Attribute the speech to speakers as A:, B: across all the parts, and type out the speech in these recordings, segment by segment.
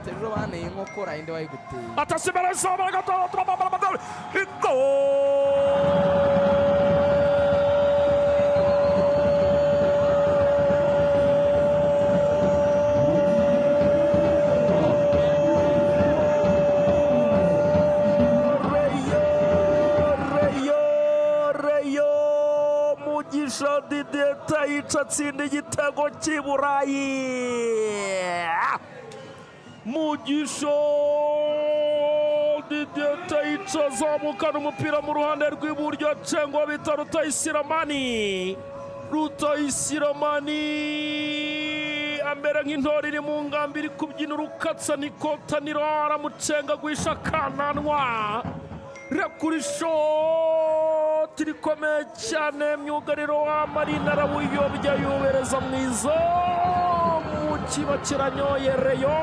A: Ati ejo banteye inkokora, inde wayiguteye?
B: Atasimbere gol! Reyo, Reyo, Mugisha Didier Tayica atsinda igitego cy'i Burayi. Mugisha Didier Tayica azamukana umupira mu ruhande rw'iburyo, acengwa bita Rutayisiramani. Rutayisiramani amera nk'intore iri mu ngambi iri kubyina urukatsa nikotaniro, aramucenga guhisha akananwa, rekura ishoti rikomeye cyane. Myugariro wa Marine arawuyobya, yubereza mu izamu, kiba kiranyoye Reyo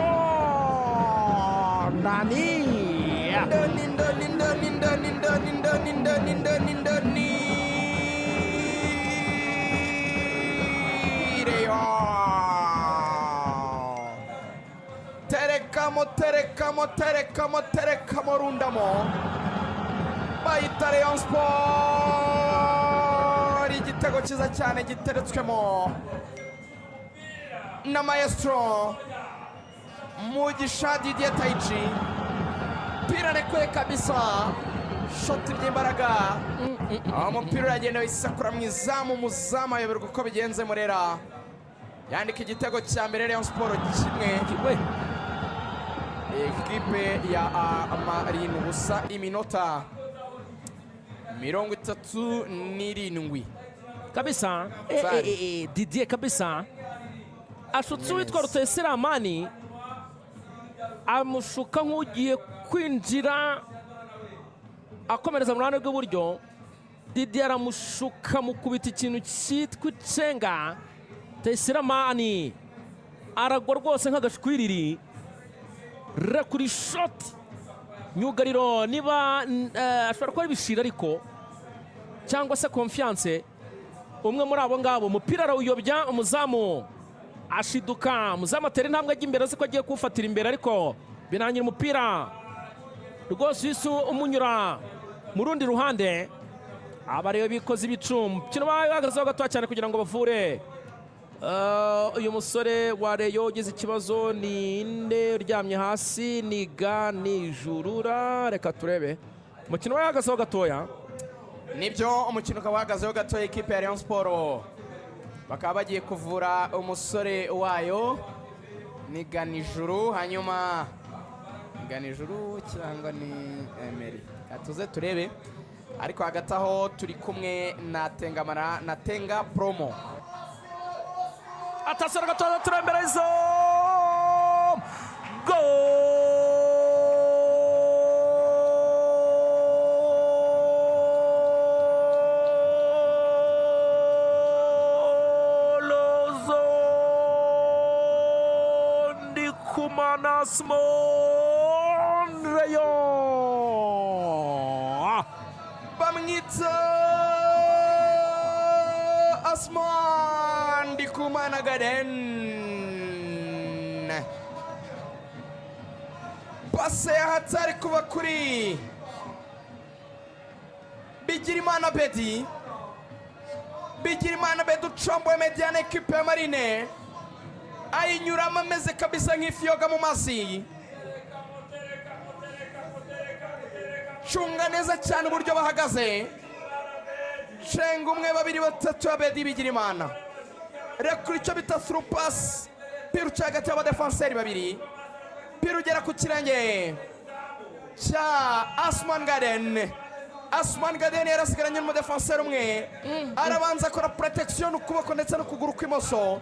B: ndani.
A: Ndani, ndani, ndani, ndani, ndani, ndani, ndani, ndani, ndani! Reyo! Terekamo, terekamo, terekamo, terekamo, rundamo! Bayita Rayon Sport! Igitego cyiza cyane giteretswemo na maestro Mugisha Didier Taichi. Umupira arekuye kabisa, shoti ry'imbaraga, aho umupira uragenda wisakura mu izamu, umuzamu ayoberwa uko bigenze. Murera yandika igitego cya mbere, Rayon Sport 1,
B: we
A: ekipe ya Marine 0. Iminota 37.
B: Kabisa.
A: Sari.
B: Didier kabisa ashutse uwitwa Rutayisiramani, amushuka nk'ugiye kwinjira akomereza mu ruhande rw'iburyo. Didier aramushuka, mukubita ikintu cyitwa icenga. Rutayisiramani aragwa rwose nk'agashwiriri, rekura ishoti. Myugariro niba ashobora kuba ari Bishira ariko cyangwa se Confiance, umwe muri abo ngabo, umupira arawuyobya, umuzamu ashiduka. Umuzamu atera intambwe ajya imbere, azi ko agiye kuwufatira imbere, ariko birangira umupira rwose uhise umunyura mu rundi ruhande. Aba rero bikoze ibicu, umukino bahagazeho gatoya cyane kugira ngo bavure uyu musore wa Reyo ugize ikibazo. Ni nde uryamye hasi? Ni Ganijurura. Reka turebe, umukino wahagazeho gatoya.
A: Nibyo, umukino ukaba uhagazeho gatoya. Ekipe ya Rayon Sport bakaba bagiye kuvura umusore wayo, ni Ganijuru. Hanyuma ni Ganijuru cyangwa ni Emery? Reka tuze turebe, ariko hagati aho turi kumwe na Tengamara na Tenga Promo.
B: Atasara gatoya, turembere izo golozo! Ndikumana Simon, Reyo!
A: Bamwita Asman Ndikumana Garden. Pase ya hatari kuva kuri Bigirimana Bedi. Bigirimana Bedi ucomboye médiane ekipe ya Marine, ayinyuramo ameze kabisa nk'ifi yoga mu mazi. Cunga neza cyane uburyo bahagaze, cenga umwe, babiri, batatu. Abedi Bigirimana rekura icyo bita through pass, pira uca hagati y'abadefanseri babiri, pira ugera ku kirenge cya Asman Garden. Asman Garden yarasigaranye n'umudefanseri umwe, arabanza akora protection n'ukuboko ndetse n'ukuguru kw'imoso,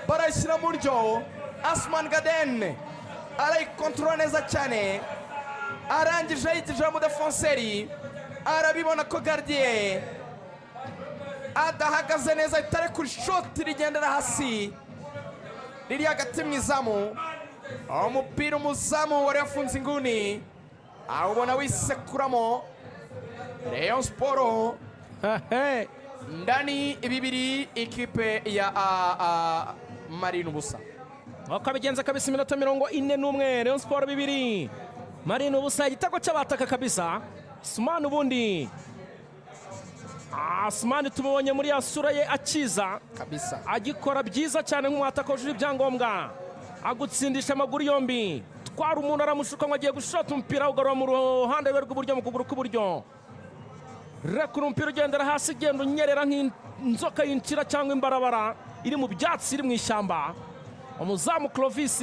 A: barayishyira mu ryo. Asman Garden arayikontorora neza cyane, arangije ayigejeho umudefanseri, arabibona ko gardien adahagaze neza, ahita arekura ishoti rigendera hasi riri hagati mu izamu. Aho umupira umuzamu wari wafunze inguni awubona wisekuramo. Rayon Sport ndani 2, ikipe ya Marine 0.
B: Uko abigenza kabisa, iminota 41, Rayon Sport 2, Marine 0. Igitego cy'abataka kabisa. Sumani ubundi, Asumani tumubonye muri ya sura ye akiza
A: kabisa.
B: Agikora byiza cyane nk'umwataka wujuje ibyangombwa, agutsindisha amaguru yombi. Twara umuntu, aramushuka ngo agiye gushota umupira, awugarura mu ruhande rwe rw'iburyo, mu kuguru kw'iburyo. Rekura umupira, ugendera hasi, ugenda unyerera nk'inzoka yinjira cyangwa imbarabara iri mu byatsi, iri mu ishyamba. Umuzamu Clovis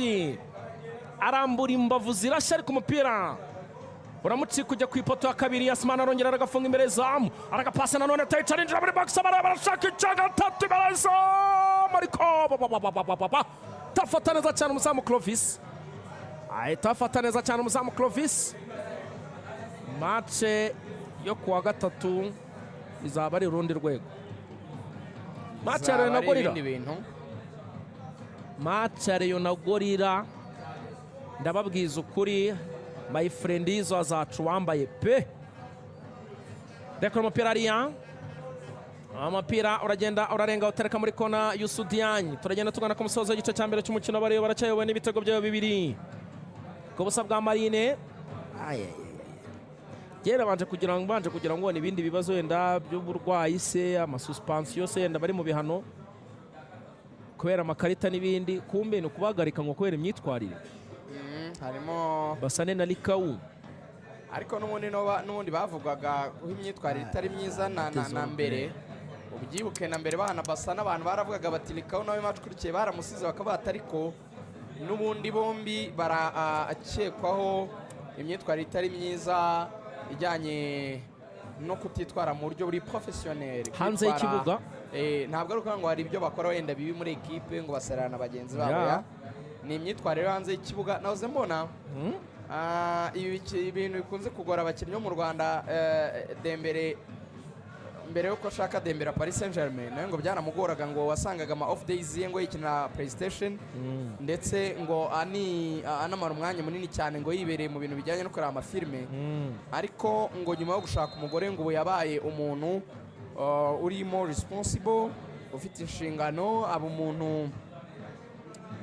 B: arambura imbavu zirashya, ariko umupira uramucika ujya ku ipoto ya kabiri. Asimana arongera aragafunga imbere zamu, aragapasa nanone, Tayica arinjira muri box, baraba barashaka icya gatatu imbere y'izamu, ariko ba tafata neza cyane umuzamu Clovis, ahita afata neza cyane umuzamu Clovis. Match yo kuwa gatatu izaba ari urundi rwego, match ya Rayon na
A: Zaba ari
B: Gorilla.
A: ibindi bintu.
B: Match ya Rayon na Gorilla, ndababwiza ukuri, my friend, izo azacu wambaye pe. Rekura umupira hariya, umupira uragenda urarenga, utereka muri kona Yusudiyanyi. Turagenda tugana ku musozo w'igice cya mbere cy'umukino. Bareba baracyayobowe n'ibitego byabo 2 ku busa bwa Marine. Kera banje kugira ngo ni ibindi bibazo wenda by'uburwayi se, amasuspension se, yenda bari mu bihano kubera amakarita n'ibindi, kumbe ni ukubahagarika ngo kubera imyitwarire.
A: Harimo
B: Basane na Likawu.
A: Ariko n'ubundi n'ubundi bavugwaga ko imyitwarire itari myiza na mbere. Ubyibuke na mbere bahana basa n'abantu baravugaga bati Likawu nawe match ikurikiye baramusize, bakaba bati ariko n'ubundi bombi barakekwaho imyitwarire itari myiza ijyanye no kutitwara mu buryo buri professionnel.
B: Hanze y'ikibuga.
A: Ntabwo ari ukuvuga ngo hari ibyo bakora wenda bibi muri ekipe, ngo basarana na bagenzi babo. Ya ni imyitwarire yo hanze y'ikibuga. Nahoze mbona ibi ibintu bikunze kugora abakinnyi bo mu Rwanda. Dembele, mbere yuko ashaka Dembele Paris Saint Germain, nawe ngo byaramugoraga, ngo wasangaga ama off days ye ngo yikinira PlayStation, ndetse ngo anamara umwanya munini cyane ngo yibereye mu bintu bijyanye no kureba amafilime. Ariko ngo nyuma yo gushaka umugore, ngo ubu yabaye umuntu urimo responsible, ufite inshingano, aba umuntu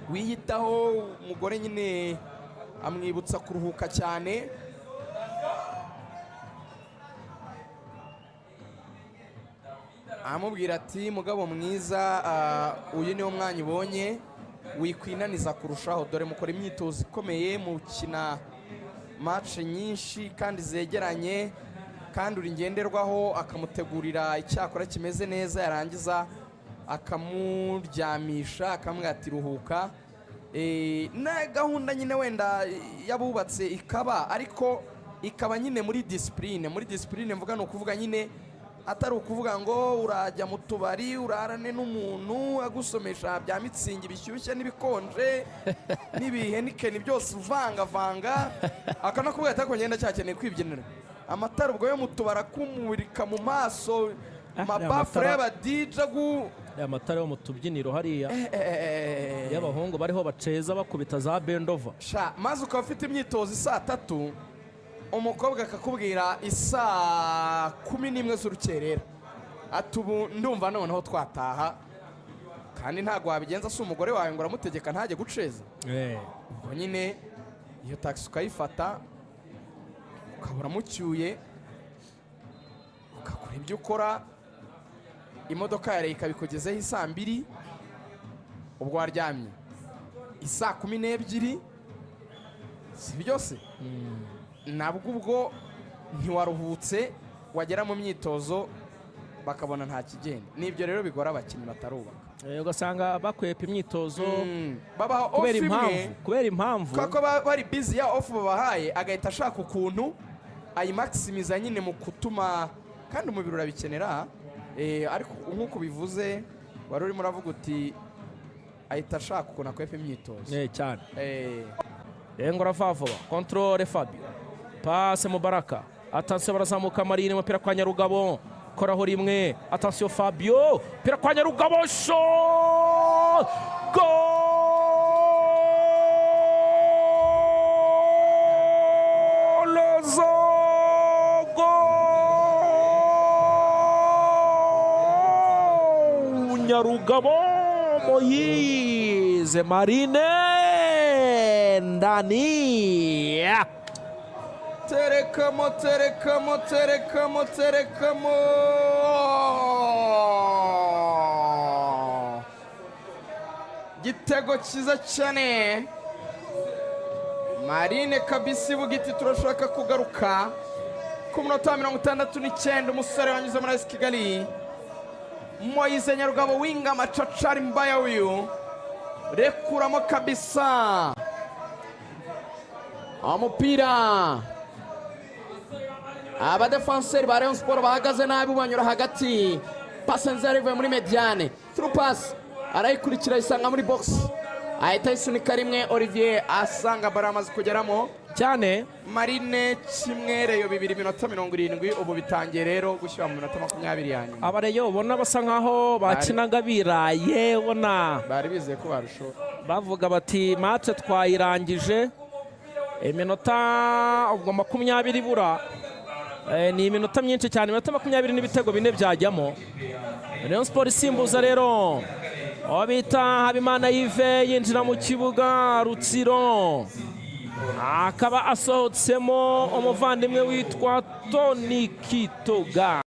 A: wiyitaho. Umugore nyine amwibutsa kuruhuka cyane. Amubwira ati: "Mugabo mwiza, uyu niwo mwanya ubonye, wikwinaniza kurushaho. Dore mukora imyitozo ikomeye, mukina match nyinshi kandi zegeranye, kandi uri ngenderwaho." Akamutegurira icyakora kimeze neza, yarangiza akamuryamisha, akamubwira ati: "Ruhuka." Na gahunda nyine wenda yabubatse ikaba, ariko ikaba nyine muri discipline. Muri discipline mvuga ni ukuvuga nyine atari ukuvuga ngo urajya mu tubari urarane n'umuntu agusomesha bya mitsingi bishyushye n'ibikonje n'ibihenikeni byose uvangavanga, akanakubwira ati: "Ariko ngenda cyakeneye kwibyinira." Amatara ubwo yo mu tubari akumurika mu maso, amabafure
B: amatara-
A: y'abadija gu
B: Aya matara yo mu tubyiniro hariya y'abahungu bariho baceza bakubita za bendova.
A: Sha, maze ukaba ufite imyitozo isaa 3, umukobwa akakubwira isaa 11 z'urukerera ati: "Ubu ndumva noneho twataha." Kandi ntabwo wabigenza, si umugore wawe ngo uramutegeka ntajye guceza. Ubwo nyine iyo taxi ukayifata, ukaba uramucyuye, ugakora ibyo ukora, imodoka ya leta ikabikugezeho isaa 2, ubwo waryamye isaa 12, si byose? Nabwo ubwo ntiwaruhutse, wagera mu myitozo bakabona nta kigenda. Nibyo rero bigora abakinnyi batarubaka.
B: Ugasanga bakwepa imyitozo
A: Babaha off
B: kubera
A: imwe
B: impamvu, kubera impamvu.
A: Kubera ko bari busy, ya off babahaye agahita ashaka ukuntu ayimakisimiza nyine mu kutuma, kandi umubiri urabikenera. Ariko nk'uko bivuze, wari urimo uravuga uti ahita ashaka ukuntu akwepa imyitozo.
B: Cyane. Engora vuba, contrôle Fabio, passe Mubaraka, attention, barazamuka Marine, umupira kwa Nyarugabo, koraho rimwe, attention Fabio, umupira kwa Nyarugabo, shot, golozo, gol! Nyarugabo Moyize, Marine. Ndani.
A: Terekamo, terekamo, terekamo, terekamo! Gitego cyiza cyane. Marine kabisa ivuga iti turashaka kugaruka. Ku munota wa 69, umusore wanyuze muri AS Kigali, Moise Nyarugabo, winga machachari mbaya uyu, rekuramo kabisa umupira. Abadefanseri ba Rayon Sport bahagaze nabi, banyura hagati. Pase nziza ivuye muri médiane, through pass, arayikurikira, ayisanga muri box, ahita ayisunika rimwe. Olivier asanga baro amaze kugeramo.
B: Cyane.
A: Marine 1, Rayon 2, iminota 70. Ubu bitangiye rero gushyira mu minota 20 ya nyuma.
B: Abareyo ubona basa nkaho bakinaga biraye, ubona
A: bari bizeye ko barushaho.
B: Bavuga bati match twayirangije. Iminota ubwo 20 ibura. Ni iminota myinshi cyane, iminota 20 n'ibitego bine byajyamo. Rayon Sport isimbuza rero uwo bita Habimana Yves, yinjira mu kibuga. Rutsiro akaba asohotsemo umuvandimwe witwa Tony Kitoga.